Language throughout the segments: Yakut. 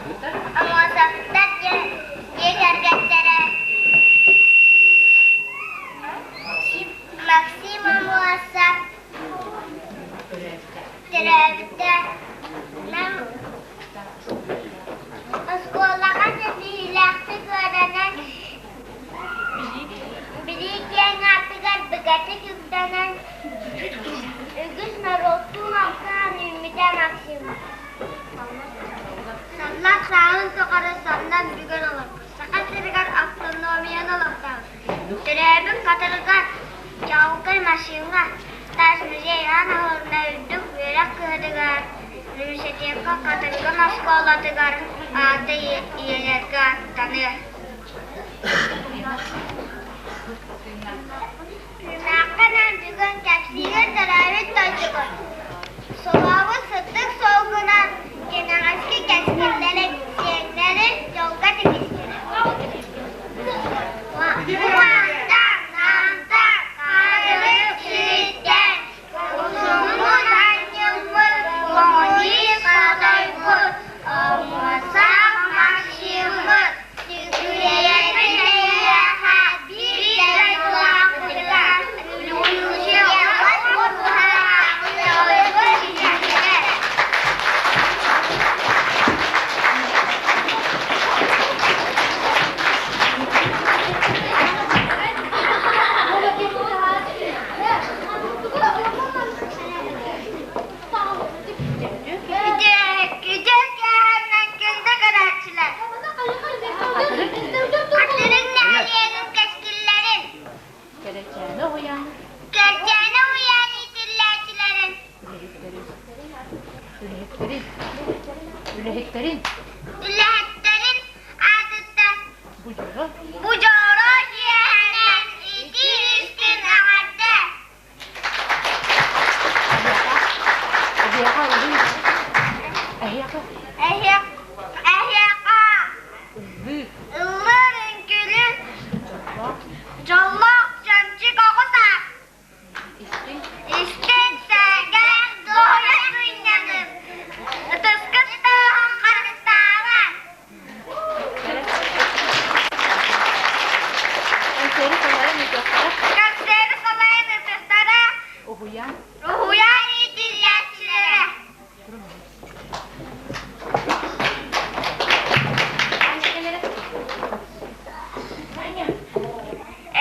Аммосовтар дьиэ кэргэттэрэ Максим Аммосов төрөөбүтэ Нам оскуолаҕа ситиһиилээхтик үөрэнэн Билии киэҥ аатыгар бигэтик үктэнэн үгүс норуоттуун алтыһан үүммүтэ Максим. Саллаат сааһын тухары саннан бүгэн олорбут. Саха сиригэр автономияны олохтообут. Төрөөбүт Хатырыгар чаҕылхай массыына таас музей аан аһылынна үрдүк үөрэх кыһатыгар университекка Хатырыгын оскуолатыгар аата ийэлэргэ аттаныа. Тыынааххынан бүгүн кэпсиигин төрөөбүт дойдугун. Солообут сырдык суолгунан кэнэҕэски кэскиллэрин, сиэннэрин дьолго тигистин. Уһаантан, намтан, хаайылык сириттэн, Усуҥмут анньыммыт, коммунист хотойбут, Омуосаах Максиммыт, Сүгүрүйэбит эйиэхэ биир дойдулаахпытыгар, Люсиябыт куруһаҕабыт ийэтигэр. Үтүө киэһэннэн күндү көрөөччүлэр! Хатырык нэһилиэгин кэскиллэрин, Кэрэчээнэ уһуйаан Кэрчээнэ уһуйаан иитиллээччилэрин, үлэһиттэрин, үлэһиттэрин, үлэһиттэрин аатыттан бу дьоро бу дьоро киэһэнэн итии-истиҥ эҕэрдэ! Эһиэхэ, эһиэхэ ыллыы, эһиэхэ Эһиэхэ ыллыы, ыллыыр үҥкүүлүүр дьоллоох чөмчүк оҕо саас истиҥ, истиҥ сэргэх дуоһуйа сынньаныҥ ытыскыт тыаһын харыстаабат Кэнсиэри салайан ыытыахтара, Кэнсиэри салайан ыытыахтара уһуйаан уһуйаан иитиллээччилэрэ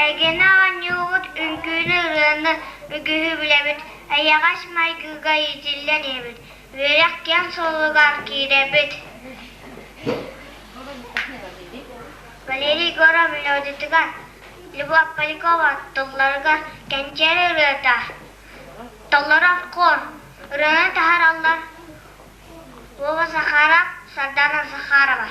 Эйгэни оонньуубут, үҥкүүнү, ырыаны, үгүһү билэбит, эйэҕэс майгыга иитиллэн иһэбит, үөрэх киэҥ суолугар киирэбит. Валерий Егоров мелодиятыгар, Любовь Полякова тылларыгар «Кэнчээри ырыата» Толорор хор ырыаны таһаараллар Вова Захаров, Сардана Захарова.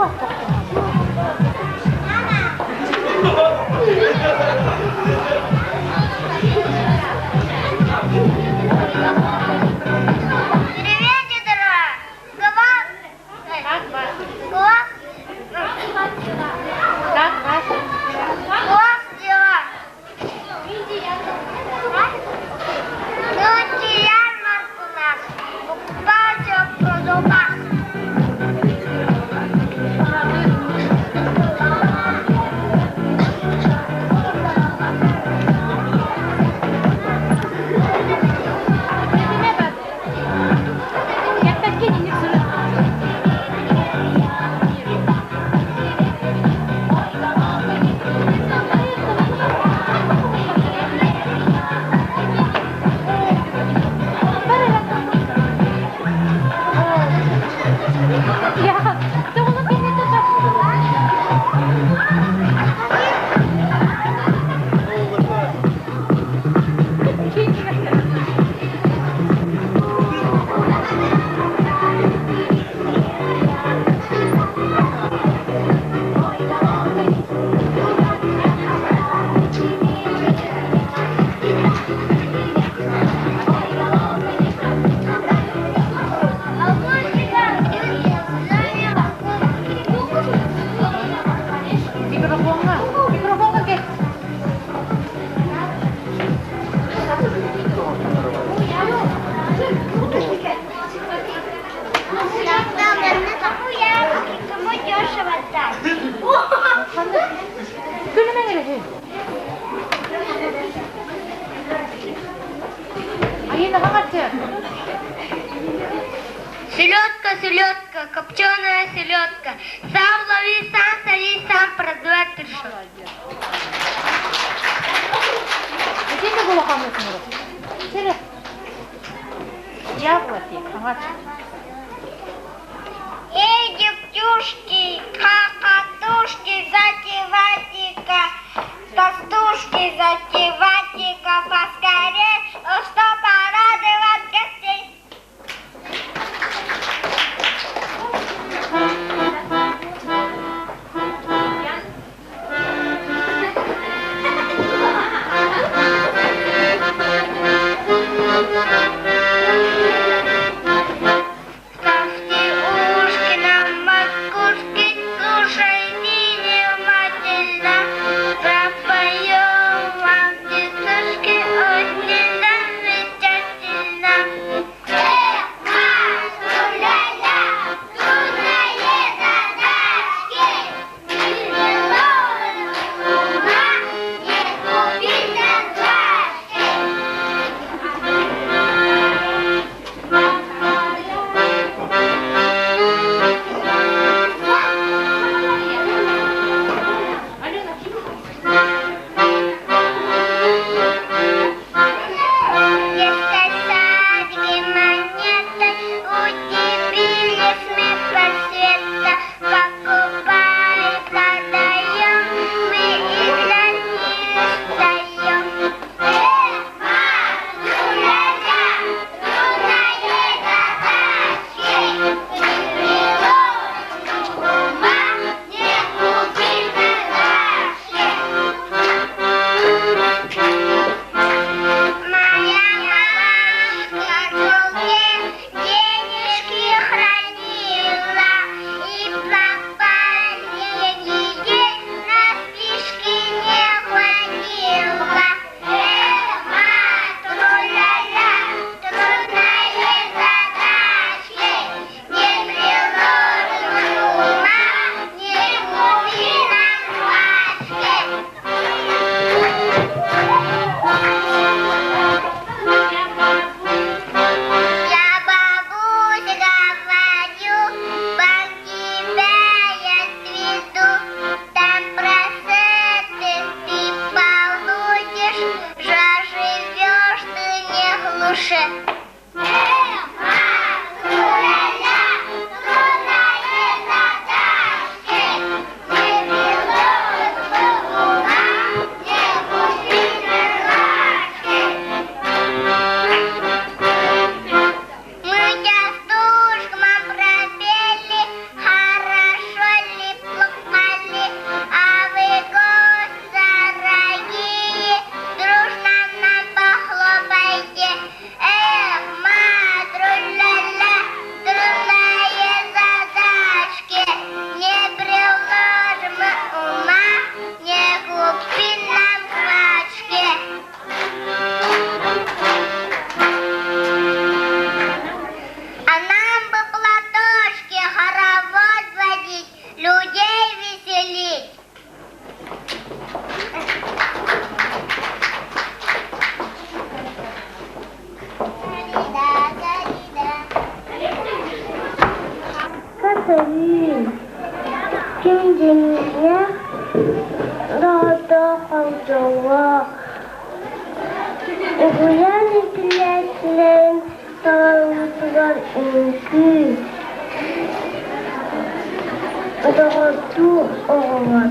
Привет, дедушка! Как вас? Класс! Как вас? Класс дела! Ночи ярмарку нас, покупал все про зубах. Микрофоҥҥа, микрофоҥҥа кэл. Кому дешево отдать? Күлүмэҥ эрэ. Айына хаҥарчы. Селедка, селедка, копченая селедка. Сам лови, сам соли, сам продавать пришел. Итинник улахаммытын Сире. Яблоки, хаҥарчы. Эй, девчушки, хохотушки, затевайте-ка, пастушки, затевайте-ка поскорей, что порадовать гостей. Ставьте ушки на макушки, слушайте внимательно. Пропоем вам петушки. Доҕордоох дьоллоох Уһуйаан иитиллээччилэрин талалларыгар үҥкүү, доҕордуу оҕолор.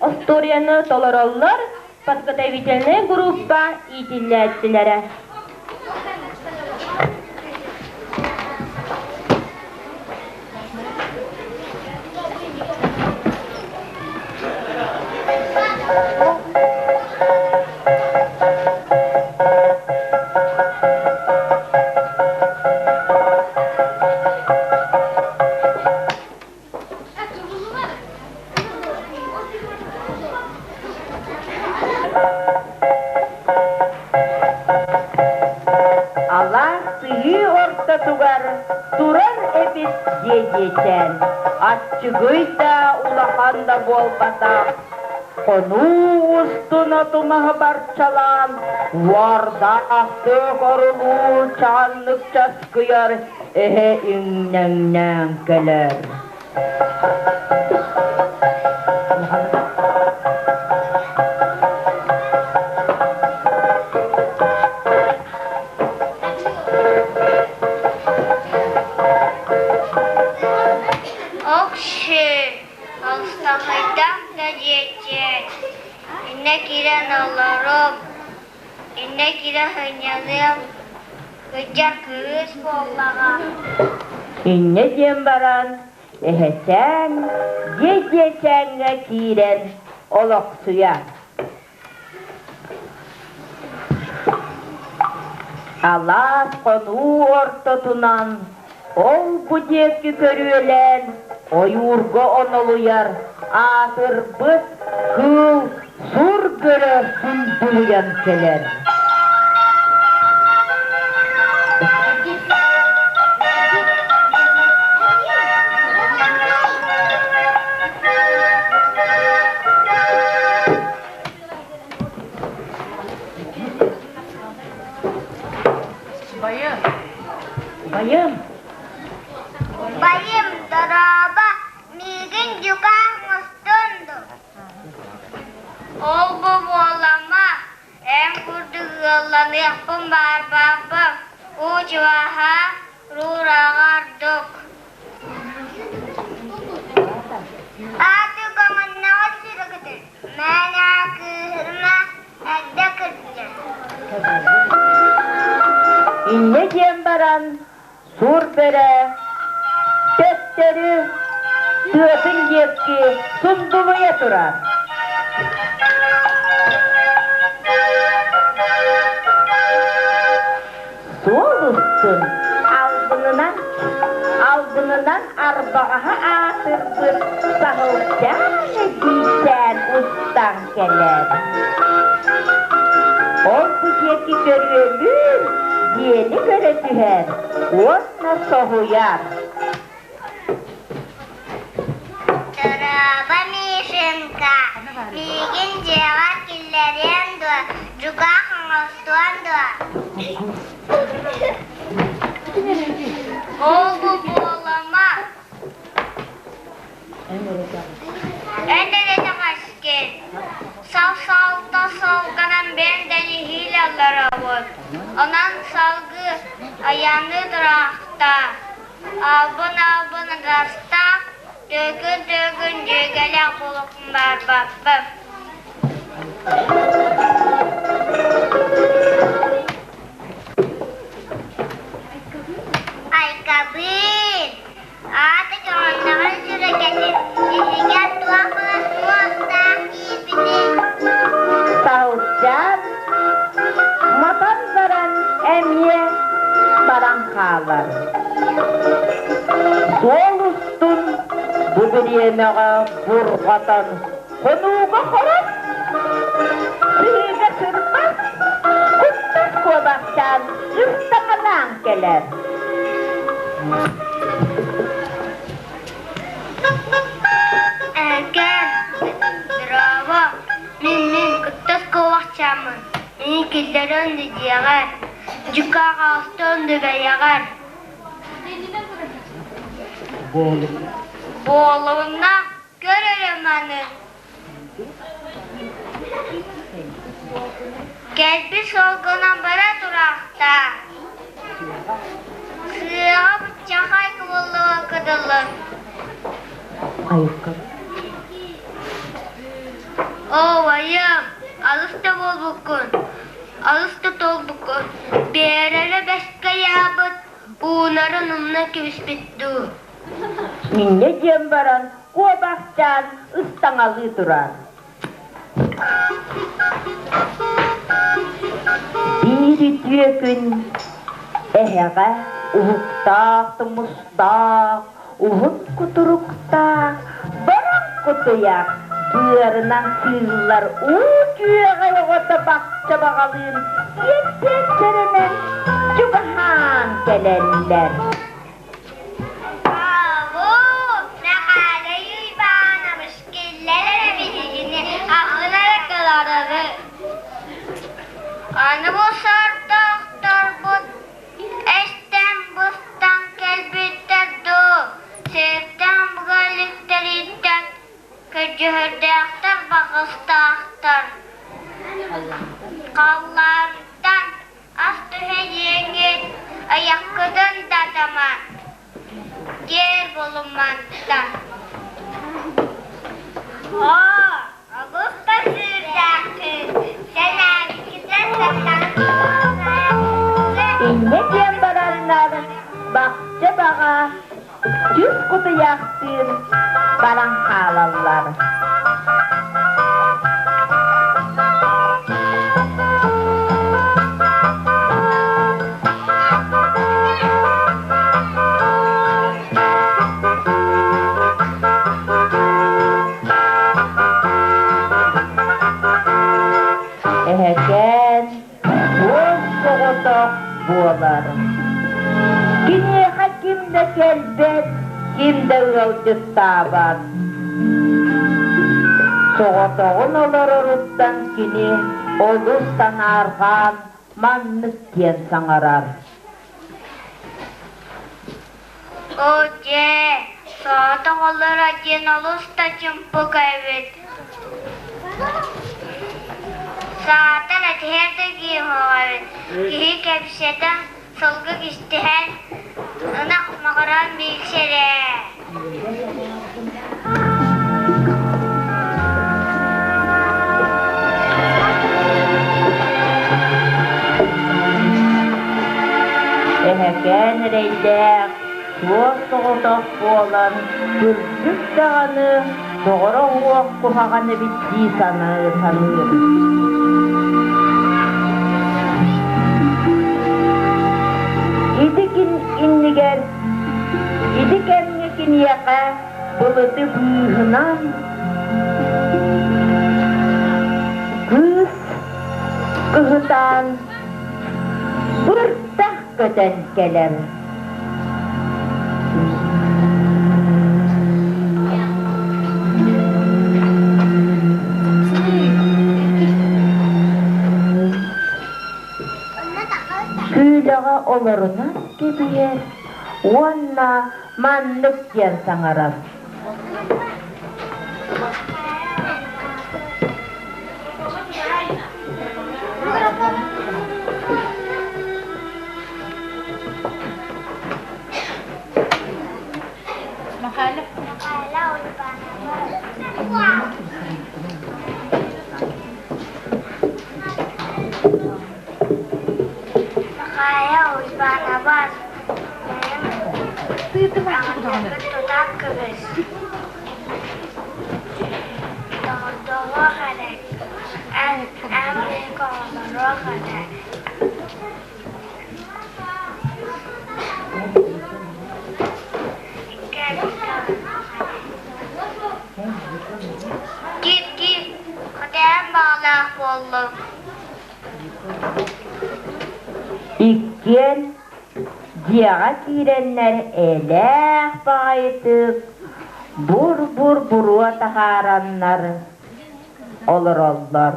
Остуоруйаны толороллор подготовительнай группа иитиллээччилэрэ. Диэ-диэчээн, аччыгый да улахан да буолбатах, хонуу устун оту-маһы барчалаан, уордаахтык орулуур чааннык часкыйар эһэ иҥнэҥнээн кэлэр. Окши, алыстахайдаах да диэччи, иннэ киирэн олоруом, иннэ киирэн сынньаныам, кырдьар кырыыс буоллаҕа. Инньэ диэн баран, эһэчээн дьиэ-дьиэчээҥҥэ киирэн олохсуйар. Алаас хонуу ортотунан ол-бу диэки көрүөлээн ойуурга онолуйар аатырбыт кыыл сур бөрө сундулуйан кэлэр. Байым. Байым. Байым, дорообо, миигин дьукаах мустун дуу? Ол-бу буолама, эн курдук ыалланыахпын баарбааппын, уу чугаһа, руураҕа ордук. Ааты көҥүннэҕин сүрүкүтүн, мээнэ кыыһырма, эрдэ кырдьар. Инньэ диэн баран сур бөрө төттөрү тыатын диэки сундулуйа турар. Суол устун албынынан албынынан арбаҕаһа аатырбыт саһылчаан эдьиийдээн устан кэлэр. Ол бу диэки көрүөлүүр, диэни көрө түһэр уонна соһуйар. Дорообо, Мишенька, миигин дьиэҕэр киллэриэн дуо, дьукаах оҥостуон дуо? Ол-бу буолама. Эн эрэ Сал-салта солганан бэйэм иһиилэ олоробут. Онон салгыы айанныы тураахта. Албын-албын ыгастаах, түөкүн-түөкүн дьүөгэлээх буолуохпун баарбаппын. Айкабыын, аата көҕөннөҕүн сүрэкэтин, иһигэр туох муостаах киирбитий? Саһылчаан матан баран эмиэ баран хаалар. Суол устун бу бириэмэҕэ бурҕатан хонууга хорон, сыһыыга сырбас, куттас куобахчаан ыстаканаан кэлэр. Эркээн, дорообо, мин-мин куттас куобахчааммын, мини киллэрэн да дьиэҕэр, дьукаах оҥостон да бэйэҕэр. Буолуна көр эрэ маны. Кэлбит суолгунан бара тураахтаа. Сыаҕа быччахай кыбыллыга кыдылы. Оо, айым, алыс да буолбуккун, алыс да туолбуккун, биэрэрэ бэскэ ыйаабыт, уунарын умнан кэбиспит дуу. Инньэ диэн баран куобахчаан ыстаҥалыы турар. Биир үтүө күн эһэҕэ уһуктаах тумустаах, уһун кутуруктаах, баран кутуйах быарынан сыыллар уу күөҕэ оҕото бахча баҕалыын сиэттиэн сэрэнэн чугаһаан кэлэллэр. Аны бу сордоохторбут эстэн-быстан кэлбиттэр дуу, сиртэн буга иликтэриттэн көрдьүһүрдээхтэр баҕастаахтар. Халлаантан ас түһэйиэҥҥит, айаххытын да атамаҥ, киэр булуммантан. Оо, олус да сүүрдээххин, сэнээбиккитин Инньэ диэн бараннар бахча баҕа түс кутуйахтыын баран хаалаллар. Эһэкээн туос соҕотох буолар. Киниэхэ ким да кэлбэт, ким да ыалдьыттаабат. Соҕотоҕун олороруттан кини олус санаарҕаан маннык диэн саҥарар. Оо дьэ, соҕотох олоро диэн олус да чымпык эбит. Саатар этиһэр да киһи эбит. Киһи кэпсэтэн, сылгы истиһэн, ынах маҕыран билсэр ээ. Эһэкээн эрэйдээх, суос соҕотох буолан, кырдьык даҕаны доҕоро уох куһаҕан эбит дии саныы саныыр. Ити иннигэр, ити кэмҥэ киниэхэ былыты быыһынан кыыс кыһытаан быртах көтөн кэлэр. Күүлэҕэ олорунан кэбиһэр уонна маннык диэн саҥарар. Михаила. Михаил Уйбаанабас тутан кэбис Доҕордоһуох эрэ, эн эн биһиги оҕолоруох эрэ Киир, киир, хотойон баҕалаах буоллуҥ. Иккиэн дьиэҕэ киирэннэр элээх баҕайытык бур-бур буруо таһаараннар олороллор.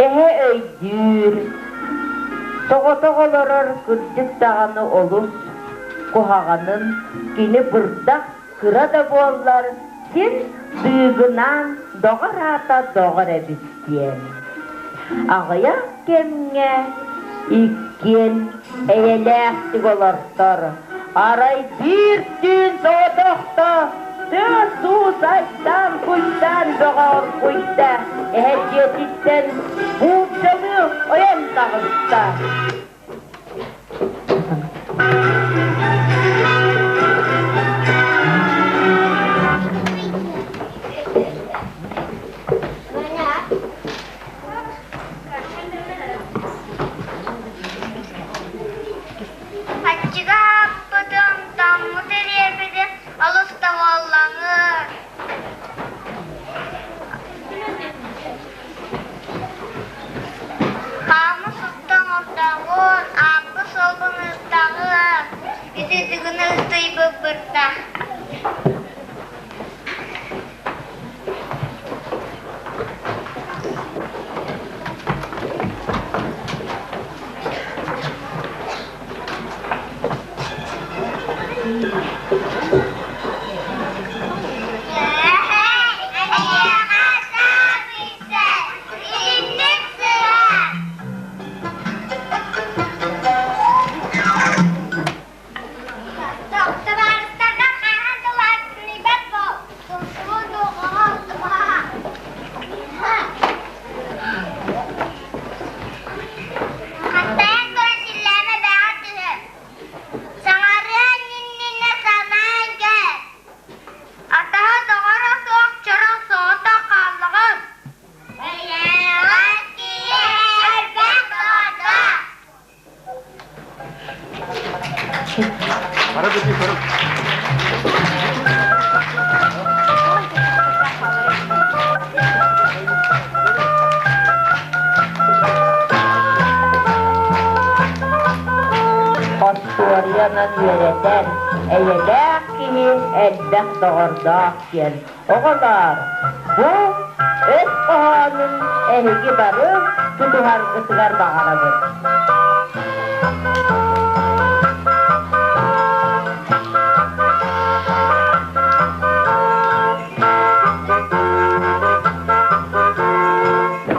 Эһэ өйдүүр, соҕотох олорор кырдьык даҕаны олус куһаҕанын кини бырдах кыра да буоллар син дыыгынаан доҕор аата доҕор эбит диэн. Аҕыйах кэмҥэ иккиэн эйэлээхтик олортор. Арай биир түүн соҕотохто тыас-уус айдаан-куйдаан бөҕө оргуйда, эһэ дьиэтиттэн буулдьалыы ойон таҕыста. Аччыга аһаппытым, тоҥмут ириэрбитим олус да уоллаҥыр. Хаамы суттан ордоох. Остуоруйанан үөрэтэр, эйэлээх киһи элбэх доҕордоох диэн. Оҕолоор, бу өс хоһоонун эһиги бары тутуһаргытыгар баҕарабыт.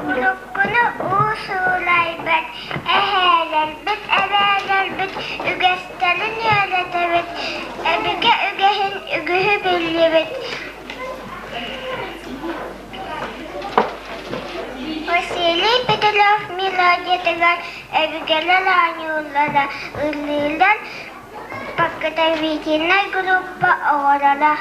Уруккуну уу суулайбат, эһээлэрбит, эбээлэрбит үгэстэрин үөрэтэбит, өбүгэ үгэһин үгүһү биллибит. Василий Петров мелодиятыгар өбүгэлэр оонньууллара ыллыыллар подготовительнай группа оҕолоро.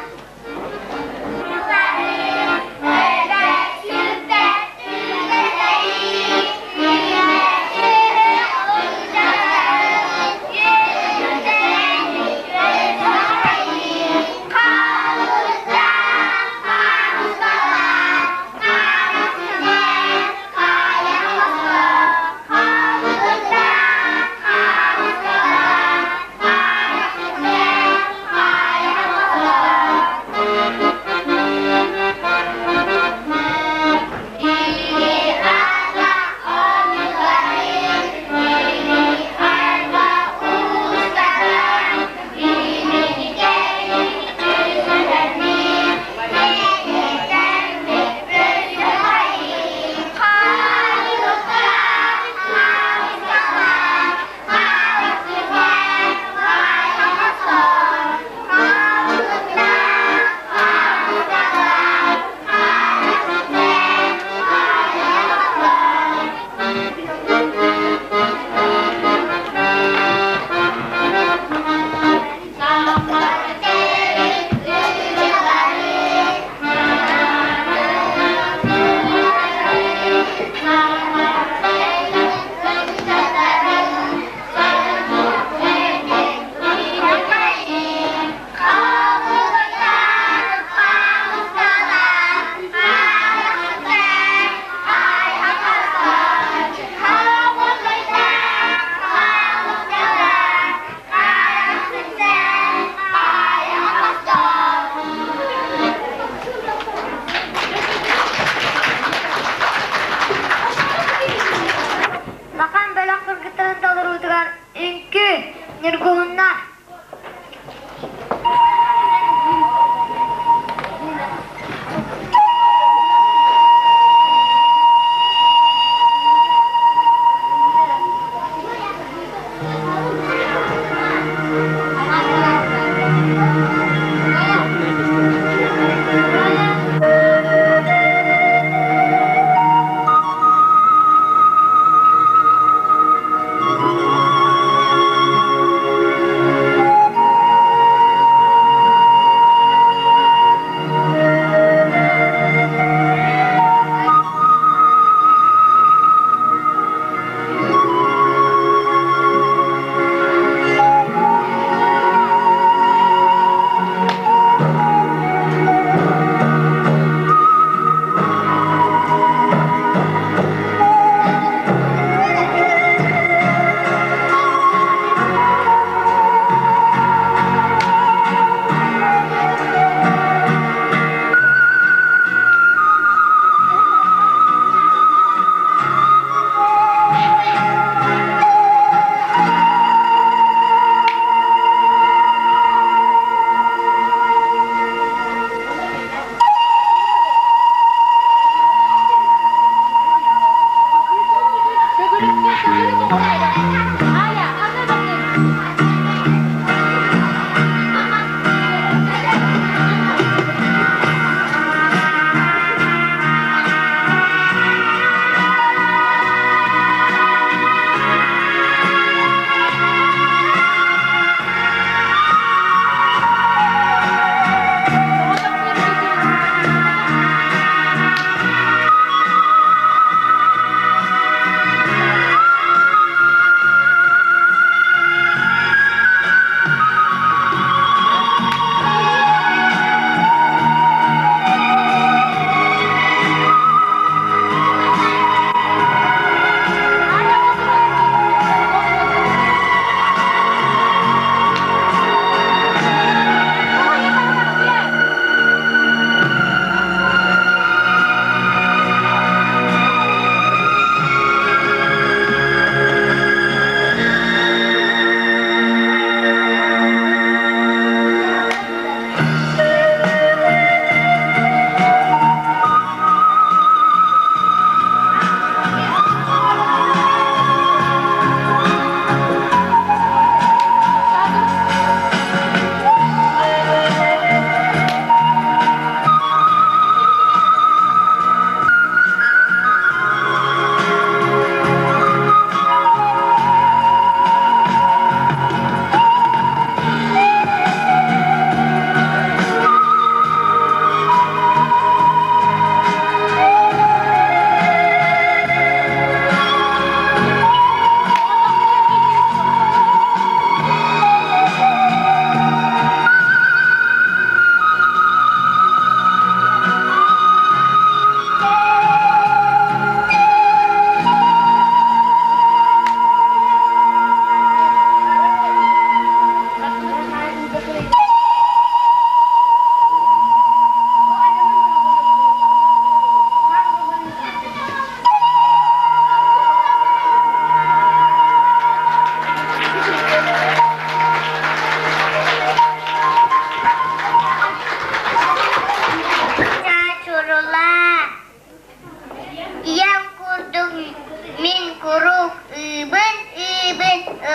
Улахан бөлөх кыргыттарын толоруутугар үҥкүү, ньургуһуннар.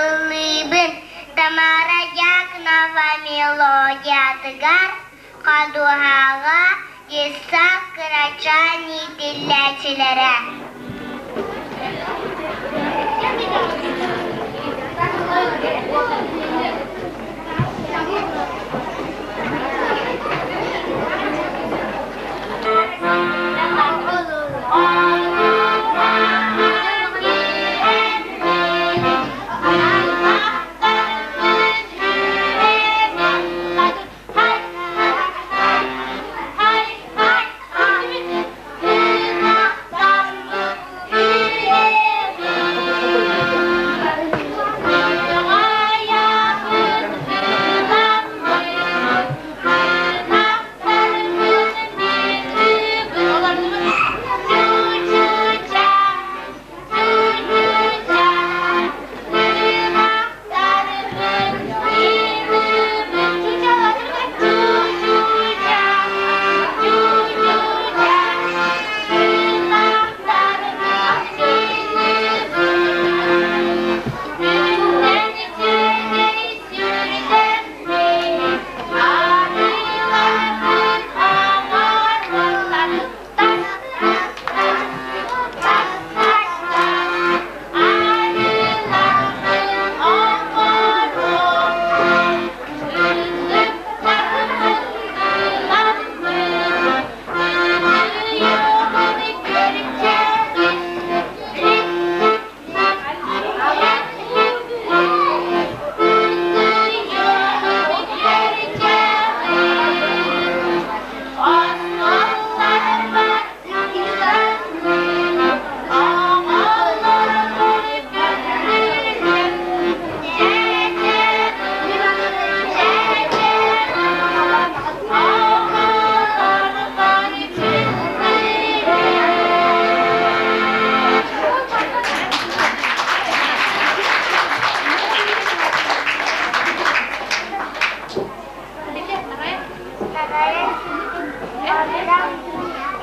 Ыллыыбын Тамара Дьяконова мелодиятыгар Ходуһаҕа Исаак кырачаан иитиллээччилэрэ.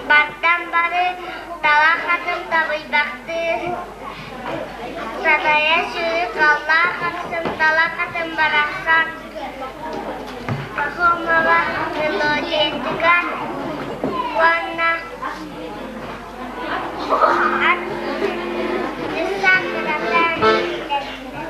Баттан бары талах атын табыйбахтыыр, сатайа сүүрүк аллаах ахсын талах атын барахсан Пахомова мелодиятыгар уонна ат дьыссаат кырачаан иитиллээччилэр.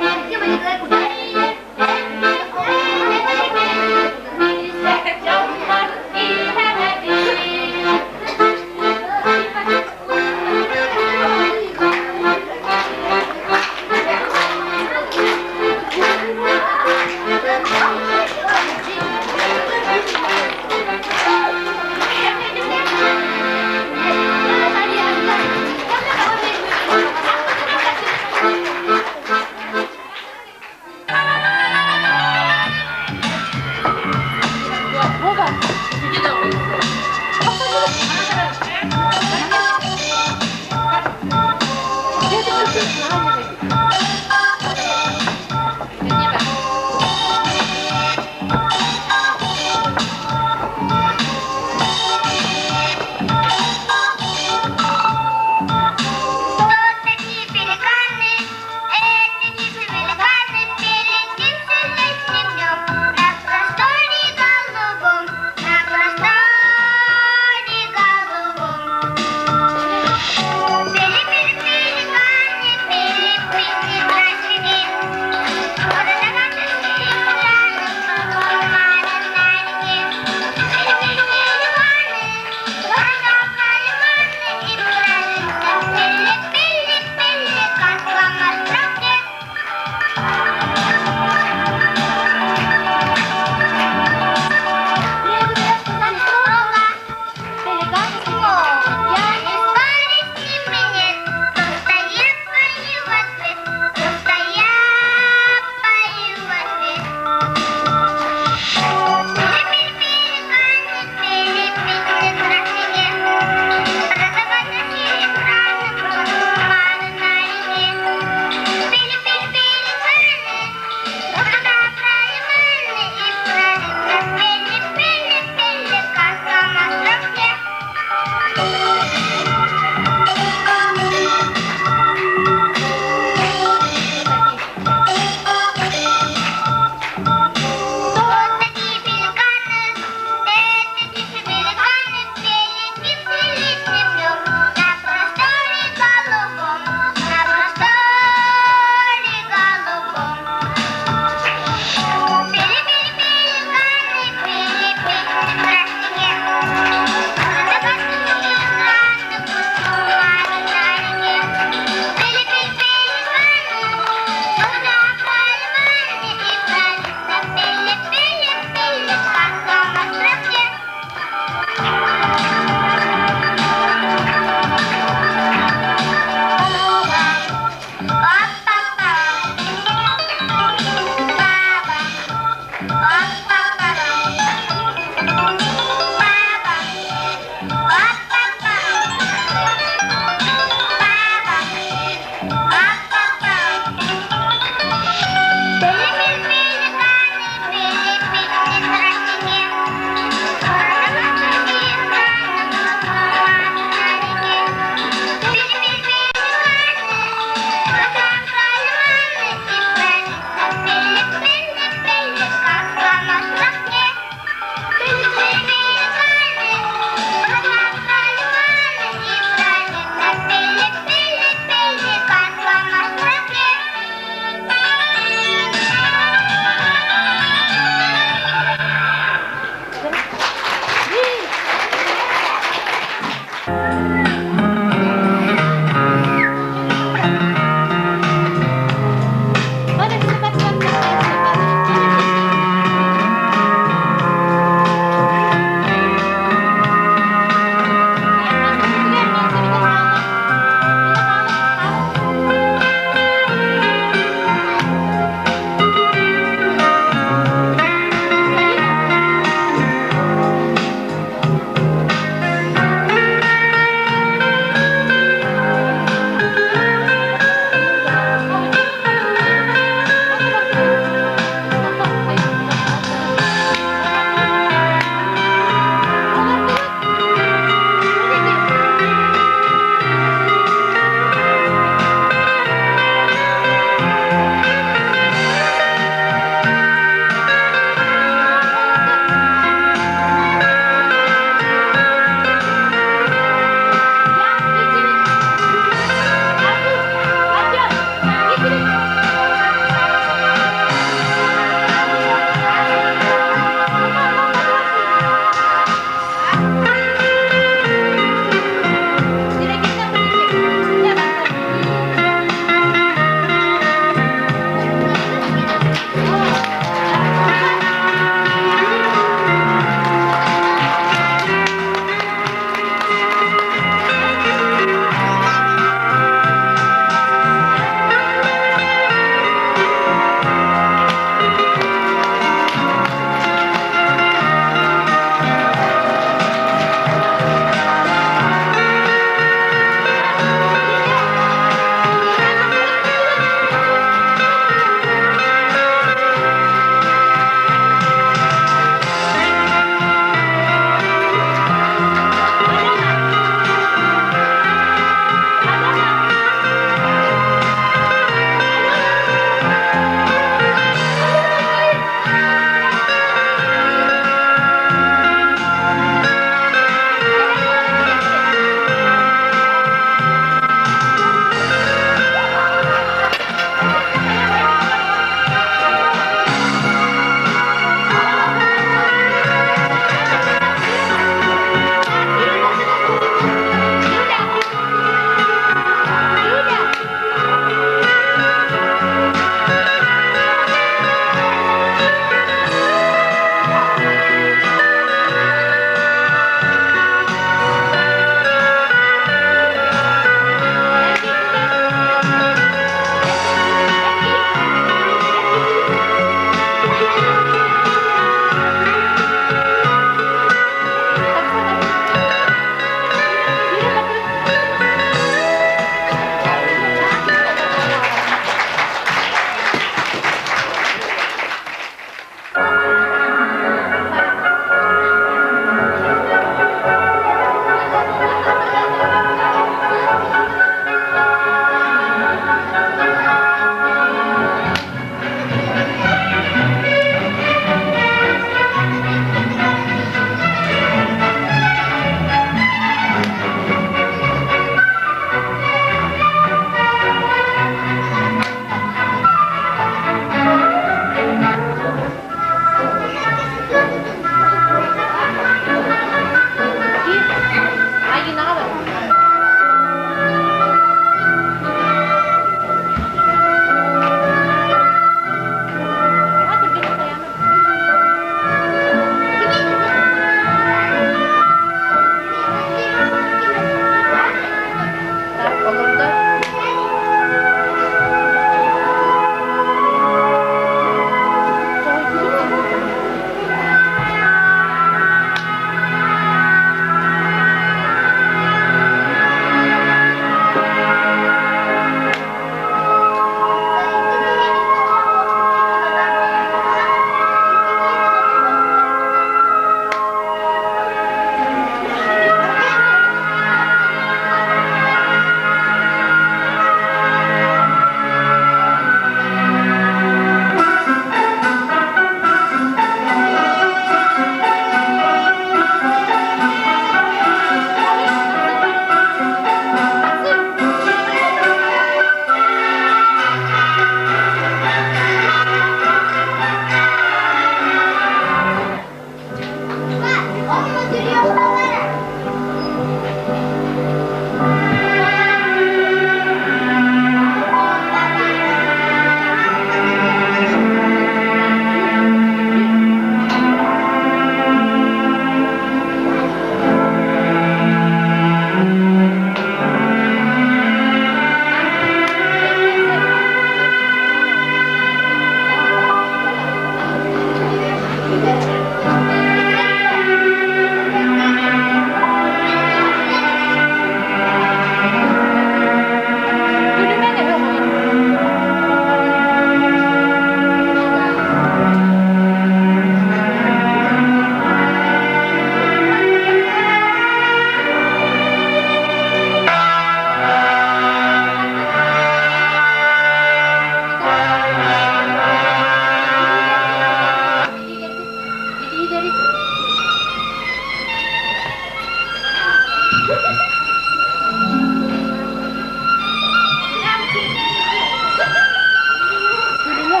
Күлүмэ.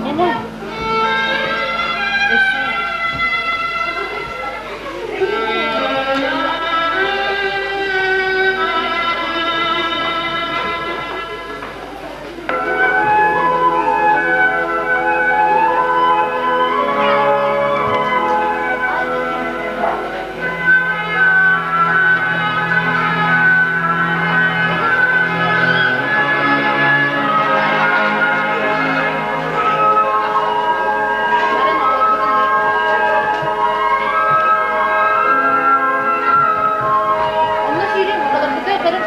Эне. Өссө. Онно сиирин, олорбута бэрин.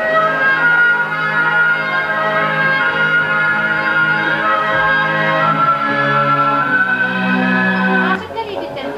Аашык кэлиититтэн.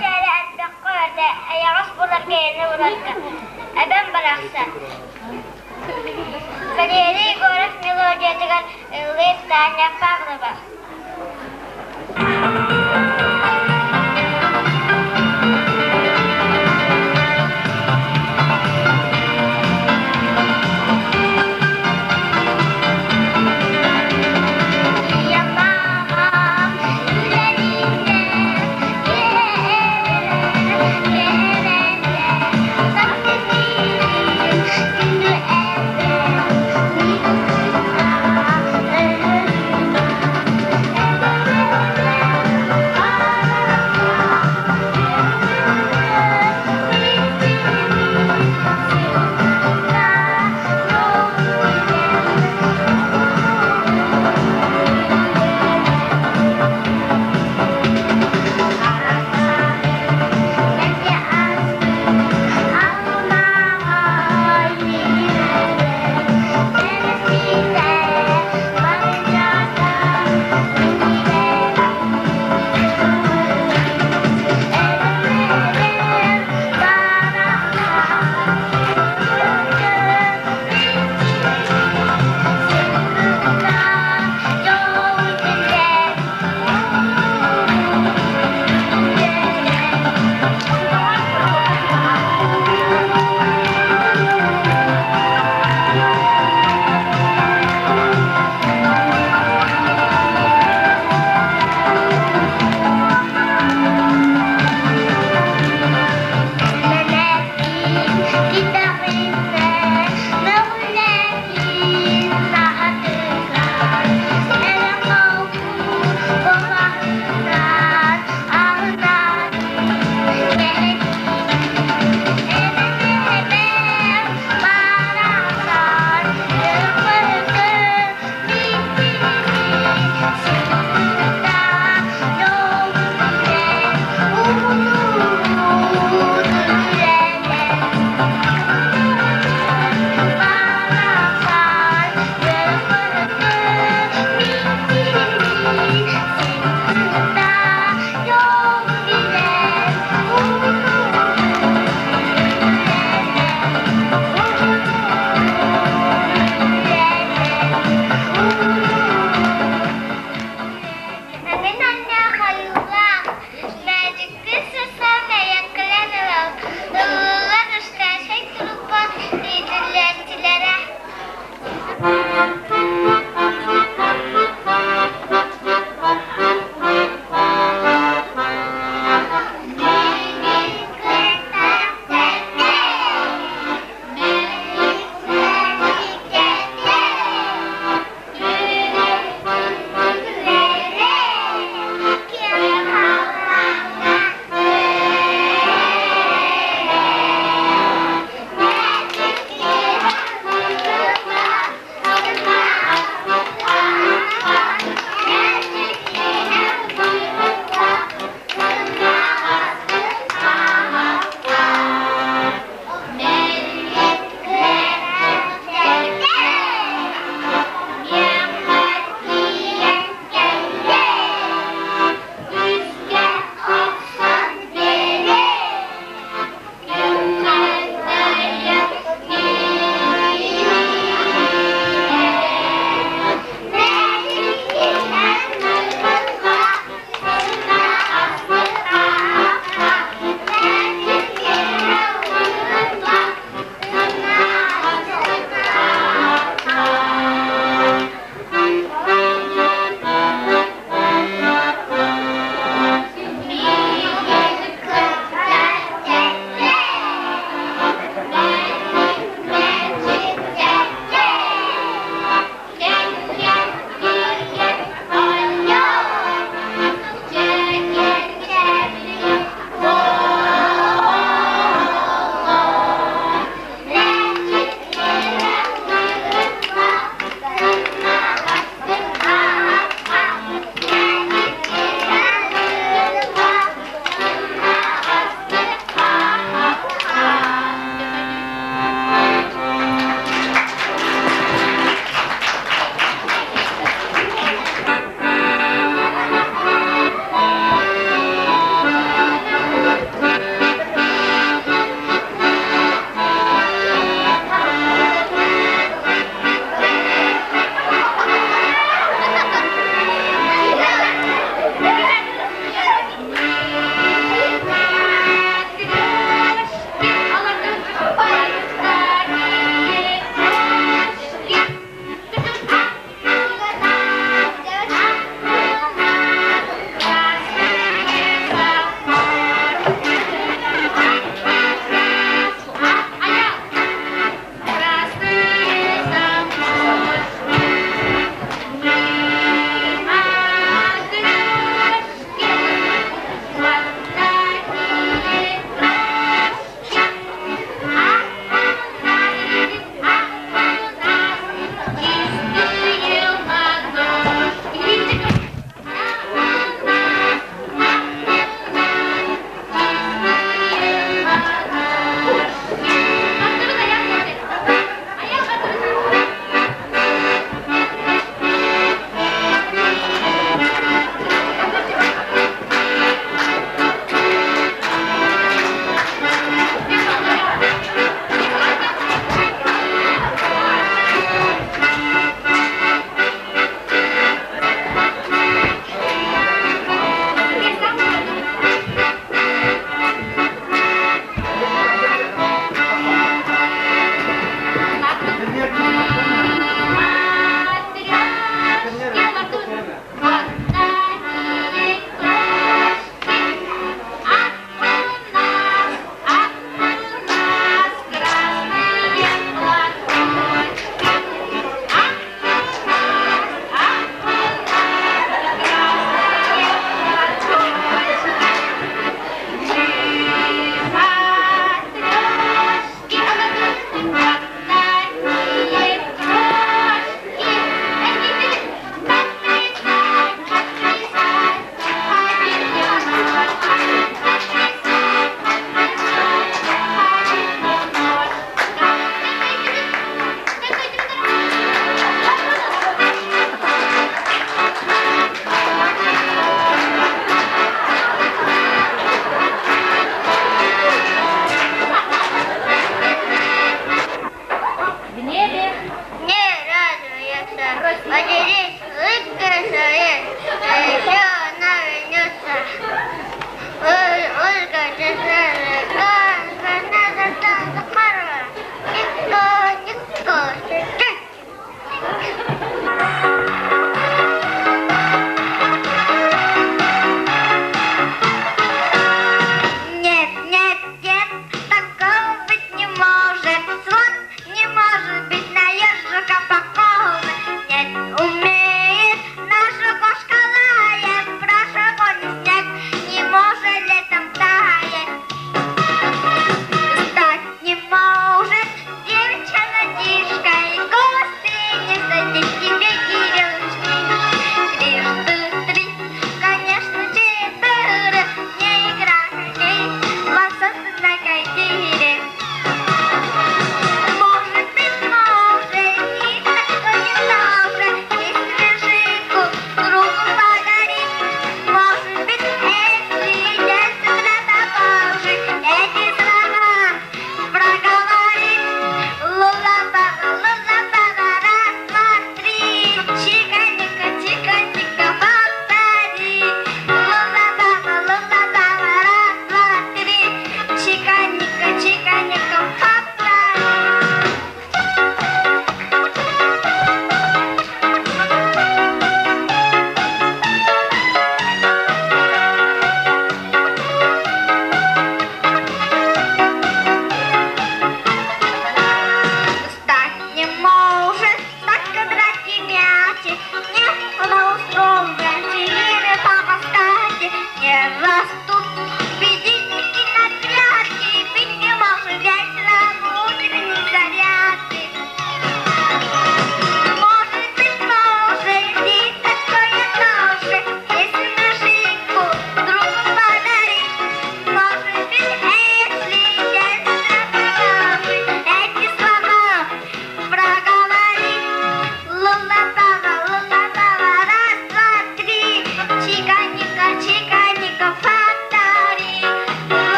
Кэрэ элбэххэ өртө, эйэҕэс буолар кэйэни буларга. Эбэм барахсан. Валерий Егоров мелодиятыгар ыллыыр Таня Павлова. Ийэм, мамам, үлэлииллэр,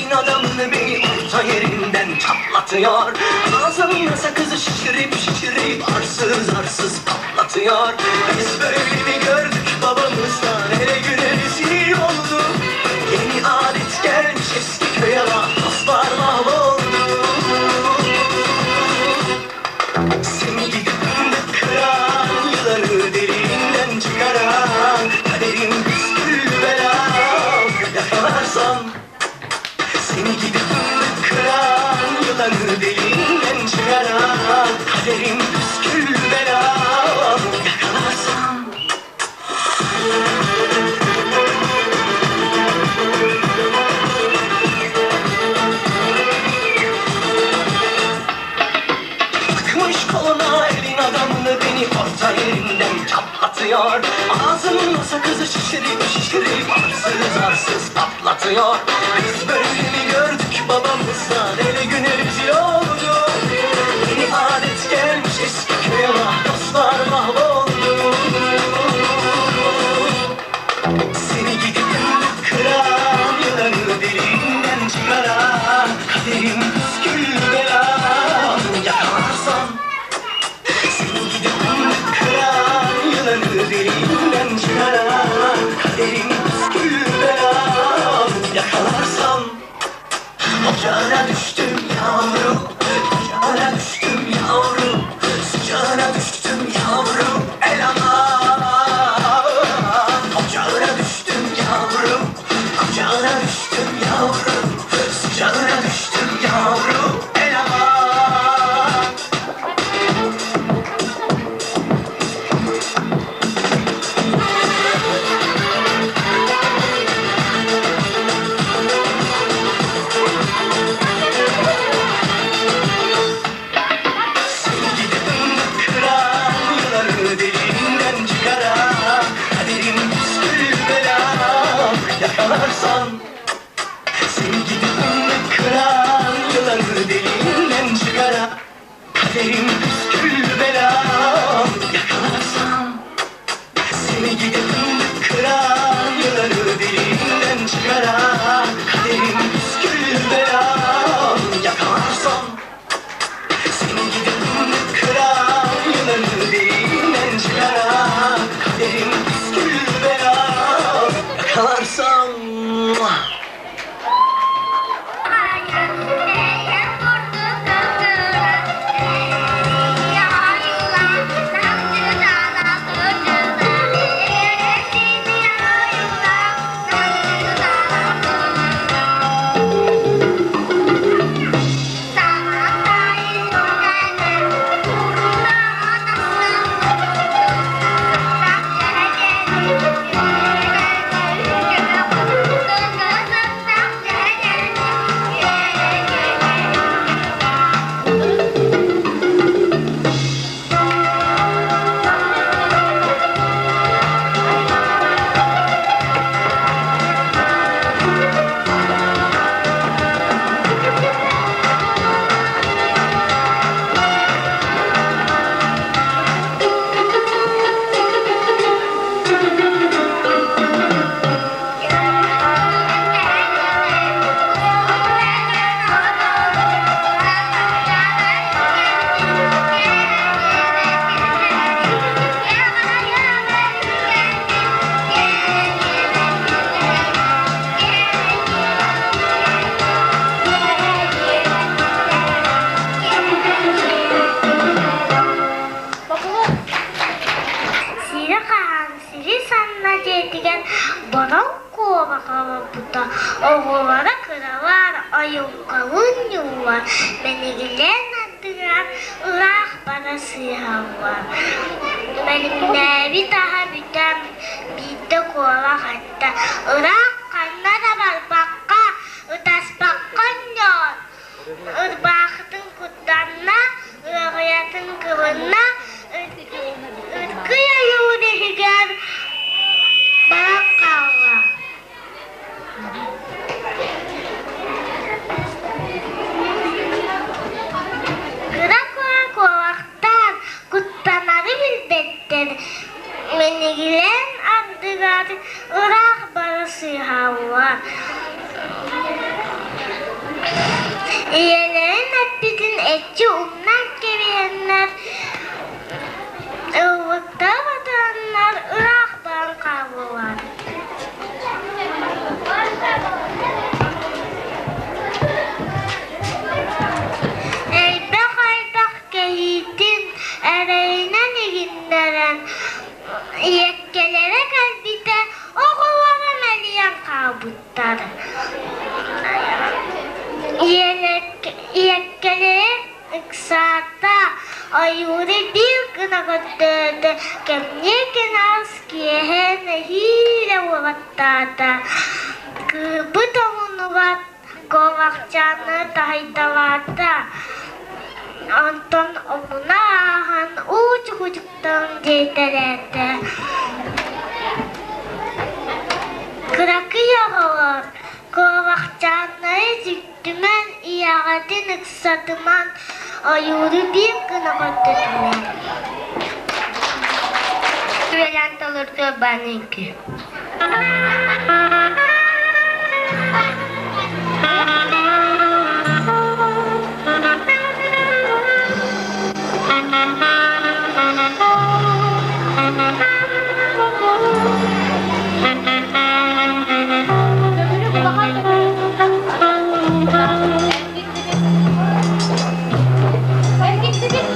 Elin adamını beni orta yerinden çatlatıyor. Ağzımda sakızı şişirip şişirip arsız arsız patlatıyor. Biz böyle mi gördük babamızdan hele güne rezil olduk. Yeni adet gelmiş eski köye bak dostlar mahvoldu. Seni gidip fındık kıran, yılanı deliğinden çıkaran, kaderim püskül belam, yakalarsam. Seni gidip fındık kıran, yılanı deliğinden çıkaran, kaderim püskül belam, yakalarsam. Takmış koluna elin adamını beni orta yerinden çatlatıyor. Ağzımda sakızı şişirip şişirip arsız arsız patlatıyor. Biz böyle mi gördük babamızdan ele güne rezil olduk. Yeni adet gelmiş eski köye bak dostlar mahvoldu. Seni gidip fındık kıran, yılanı deliğinden çıkaran, kaderim püskül belam, yakalarsam. Seni gidip fındık kıran, yılanı deliğinden çıkaran, kaderim püskül belam, yakalarsam. Ocağına düştüm yavrum, ocağına düştüm yavrum, sıcağına düştüm yavrum, el aman. Ocağına düştüm yavrum, kucağına düştüm yavrum, sıcağına düştüm yavrum, el aman. Seni gidip fındık kıran, yılanı deliğinden çıkaran, kaderim püskül belam, yakalarsam. Seni gidip fındık kıran, yılanı deliğinden çıkaran, kaderim püskül belam, yakalarsam. Seni gidip fındık kıran, yılanı deliğinden çıkaran, kaderim püskül belam, yakalarsam. Seni gidip fındık kıran, yılanı deliğinden çıkaran, kaderim püskül belam, yakalarsam. Сири хаһан сири санна дьиэтигэр бороҥ куобах олорбута, оҕолоро кыралар, ойуукалыын ньуулар, мэнигилээн ардыгар ыраах бара сыыһаллар. Бэлэмнээбит аһа бүтэн, биирдэ куобах эттэ: «Ыраах ханна да барбакка, ытаспакка оонньоон, ырбаахытын куттанна, ыаҕайатын кыбынна, ыркый ойуун иһигэр баран хаалла». Кыра кура куобахтаан куттанары билбэттэр, мэнигилээн ардыгар ыраах бара сыыһаллар. Эчи умнан кэбиһэннэр, ыллыктара батыһаннар ыраах баран хааллылар. Элбэх-элбэх кэһиитин эрэйинэн иһиннэрэн ийэккэлэрэ кэлбитэ, оҕолоро мэлийэн хаалбыттар. Ийэккэлэрэ ыксаата, ойууру биир гына көрдөөтө, кэмниэ кэнэҕэс киэһэ нэһиилэ уолаттаата, кыырбыт омунугар куобахчааны таһыйталаата, онтон омуна ааһан уу чугучуктан диэйтэлээтэ. Кыракый оҕолор куобахчааннары сүктүмэн, ийэҕитин ыксатыман, ойууру биир гына көрдөтүмэн. Түөлээн толордо баныҥкы. Төгүрүк улахан төгүрүк. Эргиттибит. Эргиттибит.